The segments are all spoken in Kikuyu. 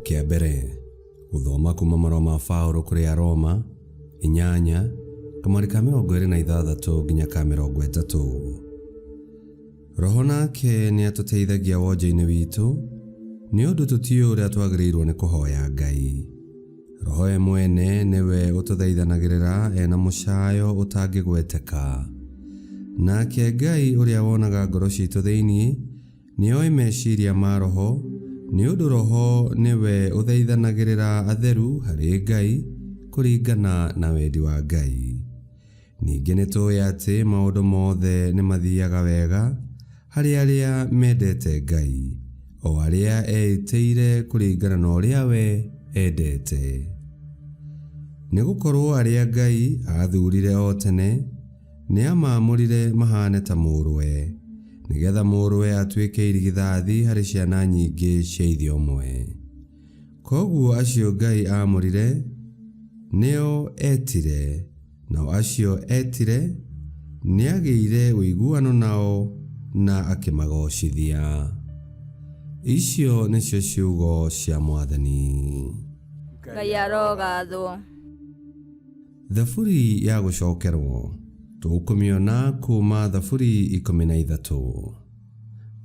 Kĩa mbere, gũthoma kuma marũa ma Paũlũ kũrĩ Aroma, 8, kamweri ka 26 nginya ka 30. Roho nake nĩ atũteithagia wonje-inĩ witũ, nĩ ũndũ tũtiũĩ ũrĩa twagĩrĩirwo nĩ kũhoya Ngai. Roho we mwene nĩwe ũtũthaithanagĩrĩra e na mũcayo ũtangĩgweteka. Nake Ngai ũrĩa wonaga ngoro citũ thĩinĩ, Nĩoĩ meciria ma Roho, nĩ ũndũ Roho nĩwe ũthaithanagĩrĩra atheru harĩ Ngai kũringana na wendi wa Ngai. Ningĩ nĩtũũĩ atĩ maũndũ mothe nĩmathiaga wega harĩ arĩa mendete Ngai, o arĩa eĩtĩire kũringana na ũrĩa we endete. Nĩgũkorwo arĩa Ngai aathurire o tene, Nĩamaamũrire mahaane ta mũrũwe, nĩgeetha mũrũwe atuĩke irigithathi harĩ ciana nyingĩ cia ithe ũmwe. Kwoguo acio Ngai aamũrire, nĩo eetire, nao acio eetire, nĩagĩire ũiguano nao na akĩmagoocithia. Icio nĩcio ciugo cia Mwathani. Ngai arogathwo. Thaburi ya gũcokerwo, tũkũmĩona kuuma Thaburi 13.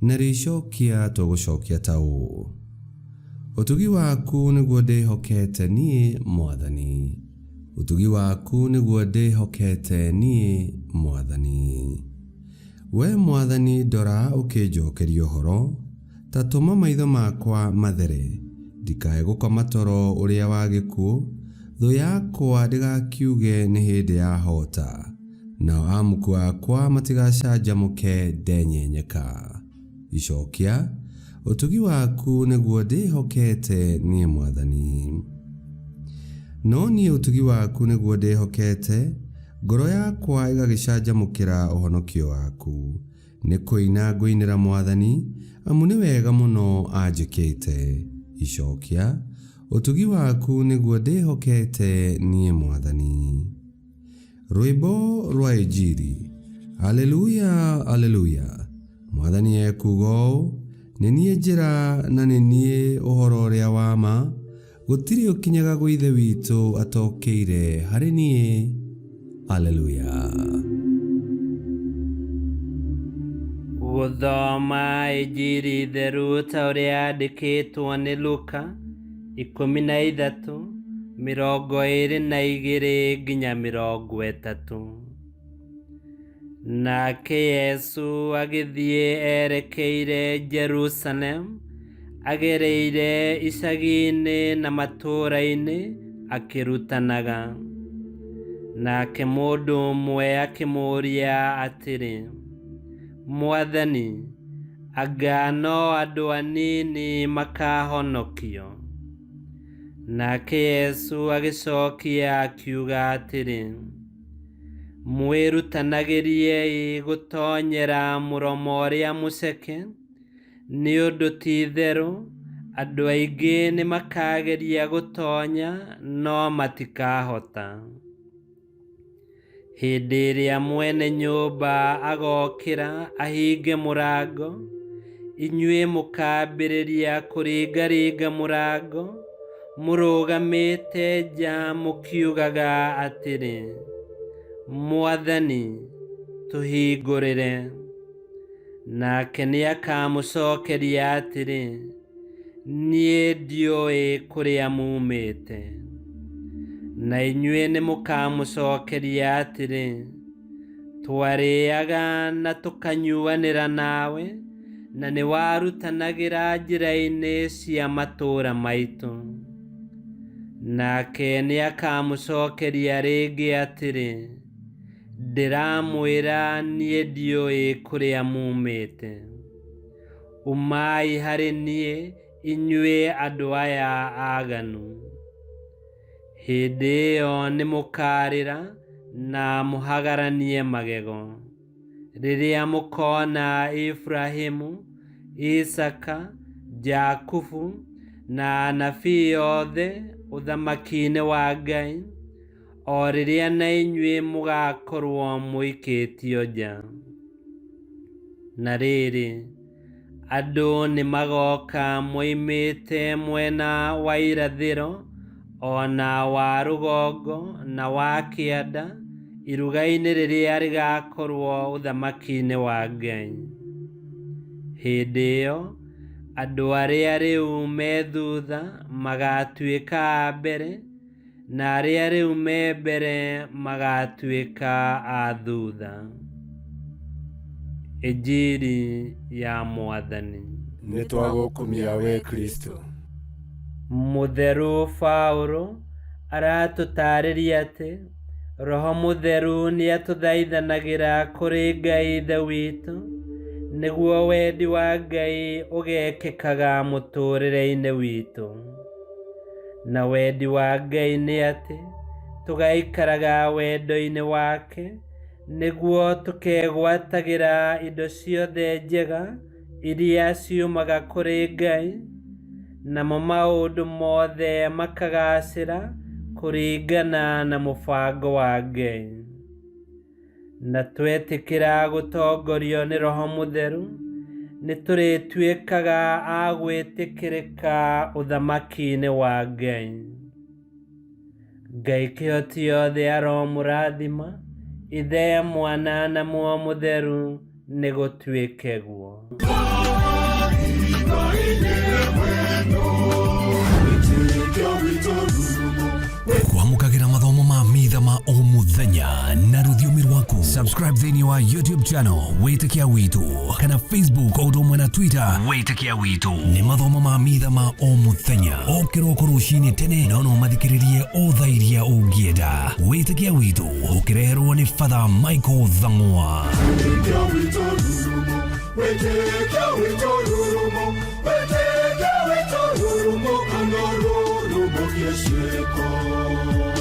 Narĩo icokia tũgũcokia ta ũũ: Ũtugi waku nĩguo ndĩhokete niĩ, Mwathani, ũtugi waku nĩguo ndĩhokete niĩ, Mwathani. Wee Mwathani ndora ũkĩnjokeria ũhoro, Ta tũma maitho makwa mathere, ndikae gũkoma toro ũrĩa wa gĩkuũ, thũ yakwa ndĩgakiuge nĩ hĩndĩ yahoota, nao amuku akwa matigacanjamũke ndenyenyeka. Icokia, ũtugi waku nĩguo ndĩhokete niĩ Mwathani. No niĩ ũtugi waku nĩguo ndĩhokete, ngoro yakwa ĩgagĩcanjamũkĩra ũhonokio waku. Nĩ kũina ngũinĩra Mwathani, amu nĩ wega mũno anjĩkĩte. Icokia, Ũtugi waku nĩguo ndĩhokete niĩ Mwathani. Rwĩmbo rwa Injiri. Aleluya, Aleluya. Mwathani ekuuga ũũ, Nĩ niĩ njĩra na nĩ niĩ ũhoro ũrĩa wa ma, Gũtirĩ ũkinyaga gwĩ Ithe witũ atokĩire harĩ niĩ. Aleluya. Gũthoma Injiri theru ta ũrĩa yandĩkĩtwo nĩ Luka 13, 22 nginya 30. Nake Yesu agĩthiĩ erekeire Jerusalemu, agereire icagi-inĩ na matũũra-inĩ akĩrutanaga. Nake mũndũ ũmwe akĩmũũria atĩrĩ, Mwathani, anga no andũ anini makahonokio? Nake Yesu agĩcokia akiuga atĩrĩ, Mwĩrutanagĩriei gũtoonyera mũromo ũrĩa mũceke, nĩ ũndũ ti-itherũ andũ aingĩ nĩmakageria gũtoonya no matikahota. Hĩndĩ ĩrĩa mwene nyũmba agookĩra ahinge mũrango, inyuĩ mũkaambĩrĩria kũringaringa mũrango, Mũrũgamĩte nja mũkiugaga atĩrĩ, 'Mwathani, tũhingũrĩre. Nake nĩakamũcookeria atĩrĩ, 'Niĩ ndiũĩ kũrĩa muumĩte. Na inyuĩ nĩmũkamũcookeria atĩrĩ, 'Twarĩĩaga na tũkanyuanĩra nawe, na nĩwarutanagĩra njĩra-inĩ cia matũũra maitũ. Nake nĩakamũcookeria rĩngĩ atĩrĩ, Ndĩramwĩra niĩ ndiũĩ kũrĩa muumĩte. Umai harĩ niĩ, inyuĩ andũ aya aaganu. Hĩndĩ ĩyo nĩmũkarĩra na mũhagaranie magego. Rĩrĩa mũkoona Iburahĩmu, Isaaka, Jakubu, na anabii othe ũthamaki-inĩ wa Ngai, o rĩrĩa na inyuĩ mũgaakorwo mũikĩtio nja. Na rĩrĩ, Andũ nĩ magoka moimĩte mwena wa irathĩro o na wa rũgongo na wa kĩanda iruga-inĩ rĩrĩa rĩgakorwo ũthamaki-inĩ wa Ngai. Hĩndĩ ĩyo andũ arĩa rĩu me thutha magatuĩka a mbere, na arĩa rĩu me mbere magatuĩka a thutha. Injiri ya Mwathani. Nĩ twagũkumia we Kristo. Mũtheru Paũlũ aratũtaarĩria atĩ Roho Mũtheru nĩatũthaithanagĩra kũrĩ Ngai Ithe witũ nĩguo wendi wa Ngai ũgekĩkaga mũtũũrĩre-inĩ witũ. Na wendi wa Ngai nĩ atĩ tũgaikaraga wendo-inĩ wake nĩguo tũkegwatagĩra indo ciothe njega iria ciumaga kũrĩ Ngai, namo maũndũ mothe makagacĩra kũringana na mũbango wa Ngai. Na twetĩkĩra gũtongorio nĩ Roho Mũtheru, nĩtũrĩtuĩkaga a gwĩtĩkĩrĩka ũthamaki-inĩ wa Ngai. Ngai kĩhoti yothe aromũrathima, Ithe, Mwana na Muoyo Mũtheru, nĩgũtuĩke guo. Kwamũkagĩra mathomo ma mitha ma o mũthenya na rũthiomi rwaku. Subscribe thĩinĩ wa YouTube channel Wĩtĩkia Witũ kana Facebook o ũndũ ũmwe na Twitter Wĩtĩkia Witũ. Nĩ mathomo ma mitha ma o mũthenya o kĩroko rũcinĩ tene, no no mathikĩrĩrie o thaa iria ũngĩenda. Wĩtĩkia Witũ ũkĩreherwo nĩ Father Michael Thang'wa. Wĩtĩkia witũ rurumo, wĩtĩkia witũ rurumo, wĩtĩkia witũ rurumo, kana rurumo kĩciĩko.